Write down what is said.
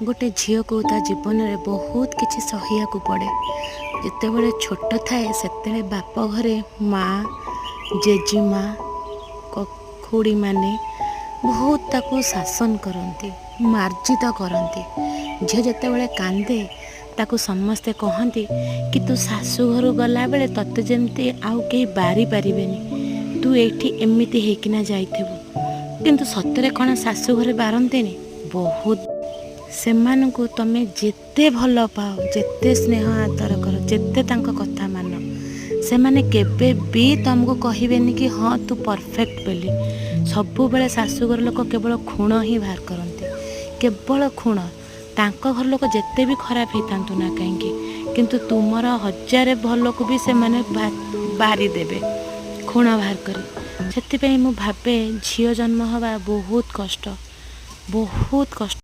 ଗୋଟେ ଝିଅକୁ ତା ଜୀବନରେ ବହୁତ କିଛି ସହିବାକୁ ପଡ଼େ। ଯେତେବେଳେ ଛୋଟ ଥାଏ, ସେତେବେଳେ ବାପ ଘରେ ମା, ଜେଜେମା, ଖୁଡ଼ିମାନେ ବହୁତ ତାକୁ ଶାସନ କରନ୍ତି, ମାର୍ଜିତ କରନ୍ତି। ଝିଅ ଯେତେବେଳେ କାନ୍ଦେ, ତାକୁ ସମସ୍ତେ କହନ୍ତି କି ତୁ ଶାଶୁଘରୁ ଗଲାବେଳେ ତତେ ଯେମିତି ଆଉ କେହି ବାରି ପାରିବେନି, ତୁ ଏଇଠି ଏମିତି ହେଇକିନା ଯାଇଥିବୁ। କିନ୍ତୁ ସତରେ କ'ଣ ଶାଶୁଘରେ ବାରନ୍ତିନି? ବହୁତ। ସେମାନଙ୍କୁ ତମେ ଯେତେ ଭଲ ପାଅ, ଯେତେ ସ୍ନେହ ଆଦର କର, ଯେତେ ତାଙ୍କ କଥା ମାନ, ସେମାନେ କେବେ ବି ତମକୁ କହିବେନି କି ହଁ, ତୁ ପରଫେକ୍ଟ ବୋଲି। ସବୁବେଳେ ଶାଶୁଘର ଲୋକ କେବଳ ଖୁଣ ହିଁ ବାହାର କରନ୍ତି, କେବଳ ଖୁଣ। ତାଙ୍କ ଘର ଲୋକ ଯେତେ ବି ଖରାପ ହେଇଥାନ୍ତୁ ନା କାହିଁକି, କିନ୍ତୁ ତୁମର ହଜାରେ ଭଲକୁ ବି ସେମାନେ ବାରିଦେବେ ଖୁଣ ବାହାର କରି। ସେଥିପାଇଁ ମୁଁ ଭାବେ, ଝିଅ ଜନ୍ମ ହେବା ବହୁତ କଷ୍ଟ, ବହୁତ କଷ୍ଟ।